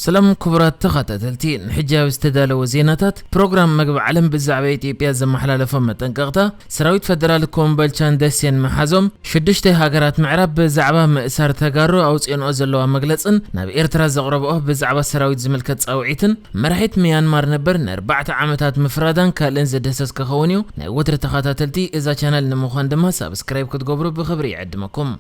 ሰላም ክቡራት ተኸታተልቲ፣ ንሕጂ ኣብ ዝተዳለወ ዜናታት፣ ፕሮግራም መግቢ ዓለም ብዛዕባ ኢትዮጵያ ዘመሓላለፎም መጠንቀቕታ፣ ሰራዊት ፈደራል ኮምቦልቻን ደሴን ምሓዞም፣ ሽዱሽተ ሃገራት ምዕራብ ብዛዕባ ምእሳር ተጋሩ ኣውፅኦንኦ ዘለዋ መግለፅን፣ ናብ ኤርትራ ዘቕረብኦ ብዛዕባ ሰራዊት ዝምልከት ፃውዒትን፣ መራሒት ምያንማር ነበር ንኣርባዕተ ዓመታት ምፍራዳን ካልእን ዝድህሰስ ክኸውን እዩ። ናይ ወትሪ ተኸታተልቲ እዛ ቻነል ንምዃን ድማ ሳብስክራይብ ክትገብሩ ብኽብሪ ይዕድመኩም።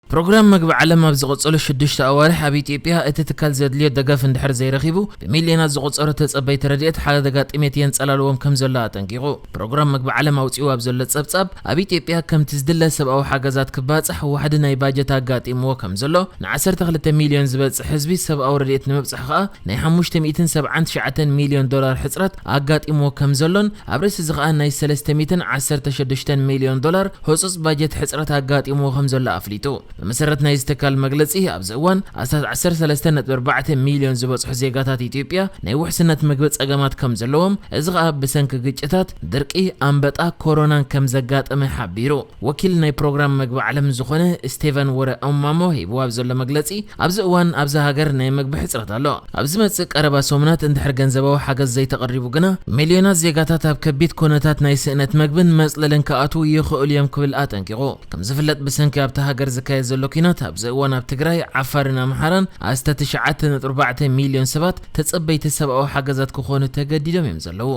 ፕሮግራም መግቢ ዓለም ኣብ ዝቐጸሉ ሽዱሽተ ኣዋርሕ ኣብ ኢትዮጵያ እቲ ትካል ዘድልዮ ደገፍ እንድሕር ዘይረኺቡ፣ ብሚልዮናት ዝቑጸሩ ተጸበይቲ ረድኤት ሓደጋ ጥሜት የንጸላልዎም ከም ዘሎ ኣጠንቂቑ። ፕሮግራም መግቢ ዓለም ኣውጺኡ ኣብ ዘሎ ጸብጻብ፣ ኣብ ኢትዮጵያ ከምቲ ዝድለ ሰብኣዊ ሓገዛት ክባጻሕ ዋሕዲ ናይ ባጀት ኣጋጢምዎ ከም ዘሎ፣ ን ዓሰርተ ክልተ ሚልዮን ዝበጽሕ ህዝቢ ሰብኣዊ ረድኤት ንምብጻሕ ከኣ ናይ ሓሙሽተ ሚእትን ሰብዓን ትሽዓተን ሚልዮን ዶላር ሕጽረት ኣጋጢምዎ ከም ዘሎን፣ ኣብ ርእሲ እዚ ከኣ ናይ ሰለስተ ሚእትን ዓሰርተ ሽዱሽተን ሚልዮን ዶላር ህጹጽ ባጀት ሕጽረት ኣጋጢምዎ ከም ዘሎ ኣፍሊጡ። ብመሰረት ናይዚ ትካል መግለጺ፣ ኣብዚ እዋን ኣስታት ዓሰርተ ሰለስተ ነጥቢ ኣርባዕተ ሚልዮን ዝበጽሑ ዜጋታት ኢትዮጵያ ናይ ውሕስነት ምግቢ ጸገማት ከም ዘለዎም፣ እዚ ከኣ ብሰንኪ ግጭታት፣ ድርቂ፣ ኣንበጣ፣ ኮሮናን ከም ዘጋጠመ ሓቢሩ። ወኪል ናይ ፕሮግራም መግቢ ዓለም ዝኾነ ስቴቨን ወረ ኦማሞ ሂብዎ ኣብ ዘሎ መግለጺ፣ ኣብዚ እዋን ኣብዛ ሃገር ናይ መግቢ ሕጽረት ኣሎ። ኣብ ዝመጽእ ቀረባ ሰሙናት እንድሕር ገንዘባዊ ሓገዝ ዘይተቐሪቡ ግና፣ ሚልዮናት ዜጋታት ኣብ ከቢድ ኮነታት ናይ ስእነት መግብን መጽለልን ክኣትዉ ይኽእሉ እዮም ክብል ኣጠንቂቑ። ከም ዝፍለጥ፣ ብሰንኪ ኣብታ ሃገር ዝካየድ ዘሎ ኲናት፣ ኣብዚ እዋን ኣብ ትግራይ፣ ዓፋርን ኣምሓራን ኣስታት ትሽዓተ ነጥቢ ኣርባዕተ ሚልዮን ሰባት ተጸበይቲ ሰብኣዊ ሓገዛት ክኾኑ ተገዲዶም እዮም ዘለዉ።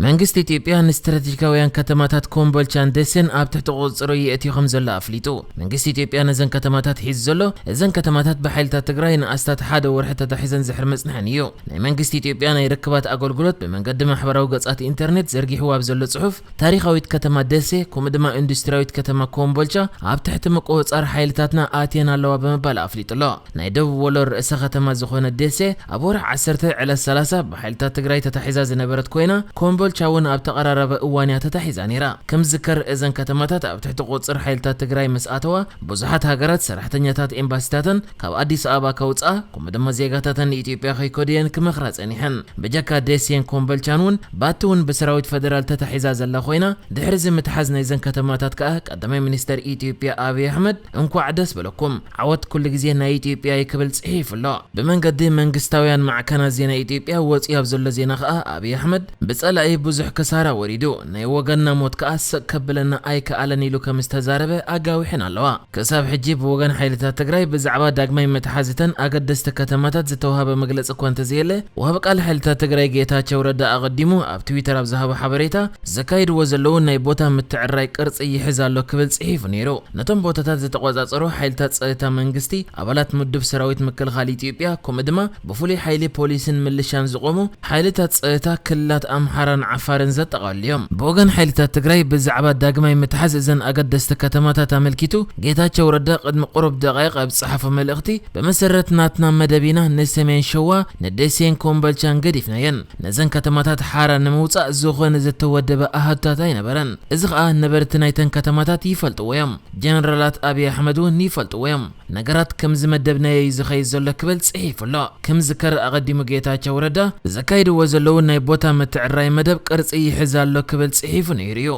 መንግስቲ ኢትዮጵያ ንስትራቴጂካውያን ከተማታት ኮምቦልቻን ደሴን ኣብ ትሕቲ ቁጽጽሩ የእትዩ ከም ዘሎ ኣፍሊጡ። መንግስቲ ኢትዮጵያ ነዘን ከተማታት ሒዙ ዘሎ፣ እዘን ከተማታት ብሓይልታት ትግራይ ንኣስታት ሓደ ወርሒ ተታሒዘን ዝሕር ምጽንሐን እዩ። ናይ መንግስቲ ኢትዮጵያ ናይ ርክባት ኣገልግሎት ብመንገዲ ማሕበራዊ ገጻት ኢንተርኔት ዘርጊሕዎ ኣብ ዘሎ ጽሑፍ፣ ታሪኻዊት ከተማ ደሴ፣ ከምኡ ድማ ኢንዱስትሪያዊት ከተማ ኮምቦልቻ ኣብ ትሕቲ ምቁጽጻር ሓይልታትና ኣትየን ኣለዋ ብምባል ኣፍሊጡ ኣሎ። ናይ ደቡብ ወሎ ርእሰ ከተማ ዝኾነት ደሴ፣ ኣብ ወርሒ ዓሰርተ ዕለት ሰላሳ ብሓይልታት ትግራይ ተታሒዛ ዝነበረት ኮይና፣ ኮምቦልቻ እውን ኣብ ተቐራረበ እዋን እያ ተታሒዛ ነይራ። ከም ዝዝከር፣ እዘን ከተማታት ኣብ ትሕቲ ቁጽጽር ሓይልታት ትግራይ ምስ ኣተዋ፣ ብዙሓት ሃገራት ሰራሕተኛታት ኤምባሲታተን ካብ ኣዲስ ኣበባ ከውፅኣ፣ ከምኡ ድማ ዜጋታተን ንኢትዮጵያ ከይከዱ እየን ክመኽራ ጸኒሐን። ብጀካ ደሴን ኮምቦልቻን እውን፣ ባቲ እውን ብሰራዊት ፈደራል ተታሒዛ ዘላ ኮይና፣ ድሕሪ እዚ ምትሓዝ ናይዘን ከተማታት ከኣ ቀዳማይ ሚኒስተር ኢትዮጵያ ኣብይ ኣሕመድ፣ "እንኳዕ ደስ በለኩም፣ ዓወት ኩሉ ግዜ ናይ ኢትዮጵያ እዩ" ክብል ጽሒፉ ኣሎ። ብመንገዲ መንግስታውያን ማዕከናት ዜና ኢትዮጵያ ወጺኡ ኣብ ዘሎ ዜና ከኣ፣ ኣብይ ኣሕመድ፣ "ብጸላኢ ብዙሕ ክሳራ ወሪዱ፣ ናይ ወገንና ሞት ከኣ ስቕ ከብለና ኣይከኣለን" ኢሉ ከም ዝተዛረበ ኣጋዊሐን ኣለዋ። ክሳብ ሕጂ ብወገን ሓይልታት ትግራይ ብዛዕባ ዳግማይ ምትሓዝ እተን ኣገደስቲ ከተማታት ዝተዋህበ መግለጺ እኳ እንተዘየለ፣ ወሃቢ ቃል ሓይልታት ትግራይ ጌታቸው ረዳ ኣቐዲሙ ኣብ ትዊተር ኣብ ዝሃቦ ሓበሬታ፣ ዘካይድዎ ዘለዉ ናይ ቦታ ምትዕርራይ ቅርጺ ይሕዝ ኣሎ ክብል ጽሒፉ ነይሩ። ነቶም ቦታታት ዝተቖጻጸሩ ሓይልታት ጸጥታ መንግስቲ፣ ኣባላት ምዱብ ሰራዊት ምክልኻል ኢትዮጵያ፣ ከምኡ ድማ ብፍሉይ ሓይሊ ፖሊስን ምልሻን ዝቖሙ ሓይልታት ጸጥታ ክልላት ኣምሓራን ዓፋርን ዘጠቓልሉ እዮም። ብወገን ሓይልታት ትግራይ ብዛዕባ ዳግማይ ምትሓዝ እዘን ኣገደስቲ ከተማታት ኣመልኪቱ ጌታቸው ረዳ ቅድሚ ቁሩብ ደቃይቕ ኣብ ዝጸሓፎ መልእኽቲ፣ "ብመሰረት ናትና መደብ ኢና ንሰሜን ሸዋ፣ ንደሴን ኮምቦልቻን ገዲፍናየን። ነዘን ከተማታት ሓራ ንምውጻእ ዝኾነ ዝተወደበ ኣሃዱታት ኣይነበረን። እዚ ኸኣ ነበርቲ ናይተን ከተማታት ይፈልጥዎ እዮም። ጀነራላት ኣብይ ኣሕመድ እውን ይፈልጥዎ እዮም። ነገራት ከም ዝመደብናዮ እዩ ዝኸይድ ዘሎ" ክብል ጽሒፉ ኣሎ። ከም ዝዝከር፣ ኣቐዲሙ ጌታቸው ረዳ ዘካይድዎ ዘለዉ ናይ ቦታ ምትዕርራይ መደብ ቅርጺ ይሕዝ ኣሎ ክብል ጽሒፉ ነይሩ እዩ።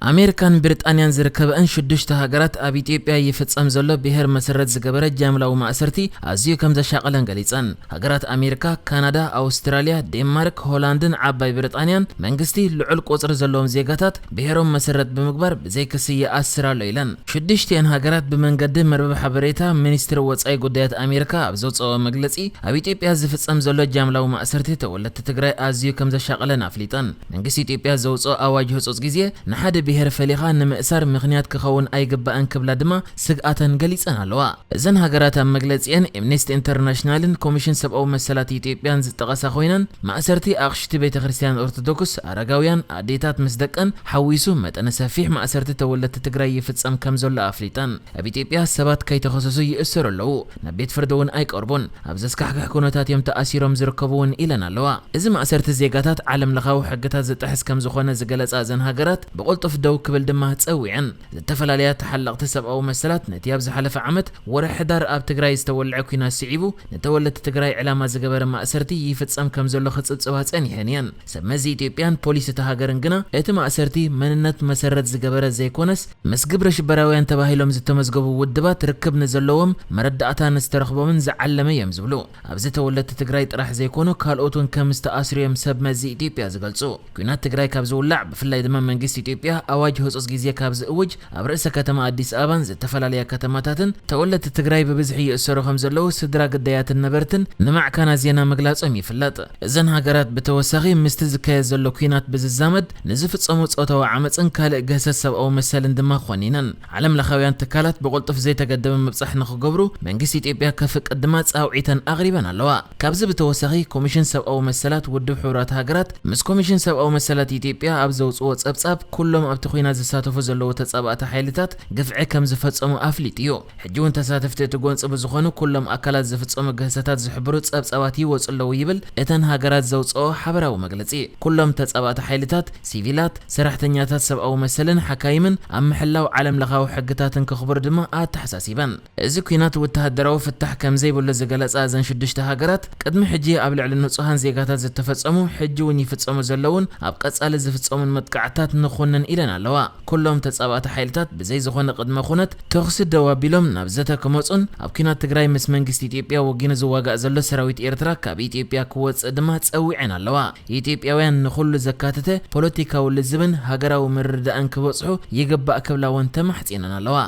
ኣሜሪካን ብሪጣንያን ዝርከበአን ሽዱሽተ ሃገራት ኣብ ኢትዮጵያ ይፍጸም ዘሎ ብሄር መሰረት ዝገበረ ጃምላዊ ማእሰርቲ ኣዝዩ ከም ዘሻቐለን ገሊጸን። ሃገራት ኣሜሪካ፣ ካናዳ፣ ኣውስትራልያ፣ ዴንማርክ፣ ሆላንድን ዓባይ ብሪጣንያን መንግስቲ ልዑል ቁጽሪ ዘለዎም ዜጋታት ብሄሮም መሰረት ብምግባር ብዘይ ክሲ ይኣስር ኣሎ ኢለን። ሽዱሽቲአን ሃገራት ብመንገዲ መርበብ ሓበሬታ ሚኒስትሪ ወጻኢ ጉዳያት ኣሜሪካ ኣብ ዘውጽኦ መግለጺ፣ ኣብ ኢትዮጵያ ዝፍጸም ዘሎ ጃምላዊ ማእሰርቲ ተወለድቲ ትግራይ ኣዝዩ ከም ዘሻቐለን ኣፍሊጠን። መንግስቲ ኢትዮጵያ ዘውጽኦ ኣዋጅ ህጹጽ ግዜ ንሓደ ብሄር ፈሊኻ ንምእሳር ምኽንያት ክኸውን ኣይግባእን ክብላ ድማ ስግኣተን ገሊጸን ኣለዋ። እዘን ሃገራት ኣብ መግለጺአን፣ ኤምነስቲ ኢንተርናሽናልን ኮሚሽን ሰብኣዊ መሰላት ኢትዮጵያን ዝጠቐሳ ኮይነን፣ ማእሰርቲ ኣቕሽቲ ቤተ ክርስቲያን ኦርቶዶክስ፣ ኣረጋውያን፣ ኣዴታት ምስ ደቀን ሓዊሱ መጠነ ሰፊሕ ማእሰርቲ ተወለድቲ ትግራይ ይፍጸም ከም ዘሎ ኣፍሊጠን። ኣብ ኢትዮጵያ ሰባት ከይተኸሰሱ ይእሰሩ ኣለዉ፣ ናብ ቤት ፍርዲ እውን ኣይቀርቡን። ኣብ ዘስካሕክሕ ኩነታት እዮም ተኣሲሮም ዝርከቡ እውን ኢለን ኣለዋ። እዚ ማእሰርቲ ዜጋታት ዓለም ለኻዊ ሕግታት ዝጥሕስ ከም ዝኾነ ዝገለጻ እዘን ሃገራት፣ ብቕልጡፍ ደው ክብል ድማ ጸዊዐን። ዝተፈላለያ ተሓለቕቲ ሰብኣዊ መሰላት ነቲ ኣብ ዝሓለፈ ዓመት ወርሒ ሕዳር ኣብ ትግራይ ዝተወልዐ ኲናት ስዒቡ ንተወለድቲ ትግራይ ዕላማ ዝገበረ ማእሰርቲ ይፍጸም ከም ዘሎ ክጽብጽባ ጸኒሐን እየን። ሰብ መዚ ኢትዮጵያን ፖሊስ እታ ሃገርን ግና እቲ ማእሰርቲ መንነት መሰረት ዝገበረ ዘይኮነስ ምስ ግብረ ሽበራውያን ተባሂሎም ዝተመዝገቡ ውድባት ርክብ ንዘለዎም መረዳእታ ንዝተረኽቦምን ዝዓለመ እዮም ዝብሉ። ኣብዚ ተወለድቲ ትግራይ ጥራሕ ዘይኮኑ ካልኦት እውን ከም ዝተኣስሩ እዮም ሰብ መዚ ኢትዮጵያ ዝገልጹ። ኲናት ትግራይ ካብ ዝውላዕ ብፍላይ ድማ መንግስቲ ኢትዮጵያ ኣዋጅ ህጹጽ ግዜ ካብ ዝእውጅ ኣብ ርእሰ ከተማ ኣዲስ ኣበባን ዝተፈላለያ ከተማታትን ተወለድቲ ትግራይ ብብዝሒ ይእሰሩ ከም ዘለዉ ስድራ ግዳያትን ነበርትን ንማዕከና ዜና ምግላጾም ይፍለጥ። እዘን ሃገራት ብተወሳኺ ምስቲ ዝካየድ ዘሎ ኲናት ብዝዛመድ ንዝፍጸሙ ጾታዊ ዓመጽን ካልእ ግህሰት ሰብኣዊ መሰልን ድማ ኮኒነን ዓለም ለኻውያን ትካላት ብቕልጡፍ ዘይተገደበ ምብጻሕ ንኽገብሩ መንግስቲ ኢትዮጵያ ከፍቅድ ድማ ጻውዒተን ኣቕሪበን ኣለዋ። ካብዚ ብተወሳኺ ኮሚሽን ሰብኣዊ መሰላት ውድብ ሕቡራት ሃገራት ምስ ኮሚሽን ሰብኣዊ መሰላት ኢትዮጵያ ኣብ ዘውጽዎ ጸብጻብ ኩሎም ኣብቲ ኲናት ዝሳተፉ ዘለዉ ተጻባእቲ ሓይልታት ግፍዒ ከም ዝፈጸሙ ኣፍሊጡ እዩ። ሕጂ እውን ተሳተፍቲ እቲ ጎንጺ ብዝኾኑ ኩሎም ኣካላት ዝፍጸሙ ግህሰታት ዝሕብሩ ጸብጻባት ይወጹ ኣለዉ ይብል እተን ሃገራት ዘውጽኦ ሓበራዊ መግለጺ። ኩሎም ተጻባእቲ ሓይልታት ሲቪላት፣ ሰራሕተኛታት ሰብኣዊ መሰልን ሓካይምን ኣብ ምሕላው ዓለም ለኻዊ ሕግታትን ከኽብሩ ድማ ኣተሓሳሲበን። እዚ ኲናት ወተሃደራዊ ፍታሕ ከም ዘይብሉ ዝገለጻ እዘን ሽዱሽተ ሃገራት ቅድሚ ሕጂ ኣብ ልዕሊ ንጹሃን ዜጋታት ዝተፈጸሙ ሕጂ እውን ይፍጸሙ ዘለውን ኣብ ቀጻሊ ዝፍጸሙን መጥቃዕታት ንኹንን ኢለን ኣለዋ። ኩሎም ተጻባእቲ ሓይልታት ብዘይ ዝኾነ ቅድመ ኩነት ተኹሲ ደው ኣቢሎም ናብ ዘተ ክመጹን ኣብ ኲናት ትግራይ ምስ መንግስቲ ኢትዮጵያ ወጊኑ ዝዋጋእ ዘሎ ሰራዊት ኤርትራ ካብ ኢትዮጵያ ክወጽእ ድማ ጸዊዐን ኣለዋ። ኢትዮጵያውያን ንኹሉ ዘካተተ ፖለቲካዊ ልዝብን ሃገራዊ ምርድዳእን ክበጽሑ ይግባእ ክብላ እውን ተማሕጺነን ኣለዋ።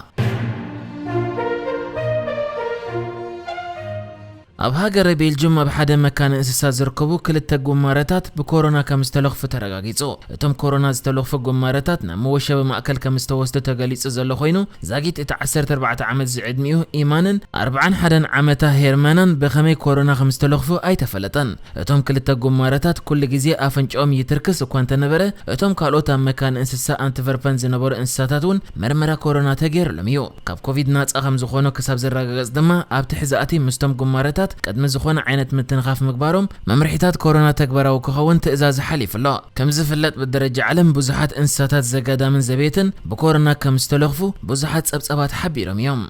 ኣብ ሃገረ ቤልጅም ኣብ ሓደ መካነ እንስሳ ዝርከቡ ክልተ ጉማረታት ብኮሮና ከም ዝተለኽፉ ተረጋጊጹ። እቶም ኮሮና ዝተለኽፉ ጉማረታት ናብ መወሸቢ ማእከል ከም ዝተወስዱ ተገሊጹ ዘሎ ኮይኑ፣ ዛጊት እቲ ዓሰርተ ኣርባዕተ ዓመት ዝዕድሚኡ ኢማንን ኣርብዓን ሓደን ዓመታ ሄርመናን ብኸመይ ኮሮና ከም ዝተለኽፉ ኣይተፈለጠን። እቶም ክልተ ጉማረታት ኩሉ ግዜ ኣፍንጫኦም ይትርክስ እኳ እንተነበረ፣ እቶም ካልኦት ኣብ መካነ እንስሳ ኣንትቨርፐን ዝነበሩ እንስሳታት እውን መርመራ ኮሮና ተገይሩሎም እዩ። ካብ ኮቪድ ናጻ ከም ዝኾኑ ክሳብ ዝረጋገጽ ድማ ኣብቲ ሕዛእቲ ምስቶም ጉማረታት ቅድሚ ዝኾነ ዓይነት ምትንኻፍ ምግባሮም መምርሒታት ኮሮና ተግባራዊ ክኸውን ትእዛዝ ሓሊፉ ኣሎ። ከም ዝፍለጥ ብደረጃ ዓለም ብዙሓት እንስሳታት ዘገዳምን ዘቤትን ብኮሮና ከም ዝተለኽፉ ብዙሓት ጸብጻባት ሓቢሮም እዮም።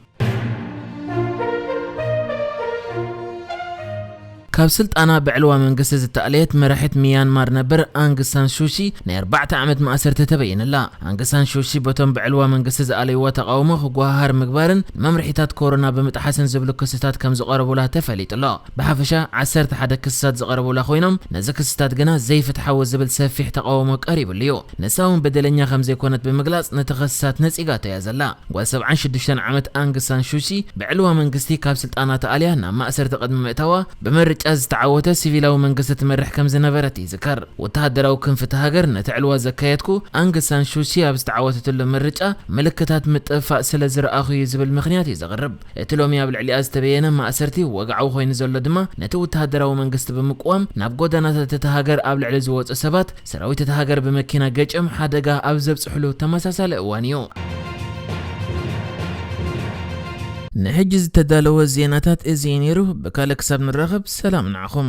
ካብ ስልጣና ብዕልዋ መንግስቲ ዝተኣለየት መራሒት ሚያንማር ነበር ኣንግ ሳን ሱቺ ናይ ኣርባዕተ ዓመት ማእሰርቲ ተበይንላ። ኣንግ ሳን ሱቺ በቶም ብዕልዋ መንግስቲ ዝኣለይዋ ተቃውሞ ክጓሃሃር ምግባርን ንመምርሒታት ኮሮና ብምጥሓስን ዝብሉ ክስታት ከም ዝቐረቡላ ተፈሊጡ ኣሎ። ብሓፈሻ ዓሰርተ ሓደ ክስታት ዝቐረቡላ ኮይኖም ነዚ ክስታት ግና ዘይፍትሓዊ ዝብል ሰፊሕ ተቃውሞ ቀሪቡሉ እዩ። ንሳ እውን በደለኛ ከም ዘይኮነት ብምግላጽ ነቲ ክስታት ነጺጋቶ እያ ዘላ። ጓል ሰብዓን ሽዱሽተን ዓመት ኣንግ ሳን ሱቺ ብዕልዋ መንግስቲ ካብ ስልጣና ተኣልያ ናብ ማእሰርቲ ቅድሚ ምእታዋ ብምርጫ ዝተዓወተ ሲቪላዊ መንግስቲ ትመርሕ ከም ዝነበረት ይዝከር። ወተሃደራዊ ክንፊ እቲ ሃገር ነቲ ዕልዋ ዘካየድኩ ኣንግ ሳን ሱቺ ኣብ ዝተዓወተትሉ ምርጫ ምልክታት ምጥፍፋእ ስለ ዝረኣኹ እዩ ዝብል ምኽንያት እዩ ዘቕርብ። እቲ ሎሚ ኣብ ልዕሊኣ ዝተበየነ ማእሰርቲ ወግዓዊ ኮይኑ ዘሎ ድማ ነቲ ወተሃደራዊ መንግስቲ ብምቅዋም ናብ ጎደናታት እታ ሃገር ኣብ ልዕሊ ዝወጹ ሰባት ሰራዊት እታ ሃገር ብመኪና ገጭም ሓደጋ ኣብ ዘብጽሕሉ ተመሳሳሊ እዋን እዩ። ንሕጂ ዝተዳለወ ዜናታት እዚ እዩ ነይሩ። ብካልእ ክሳብ ንራኸብ ሰላም ንዓኹም።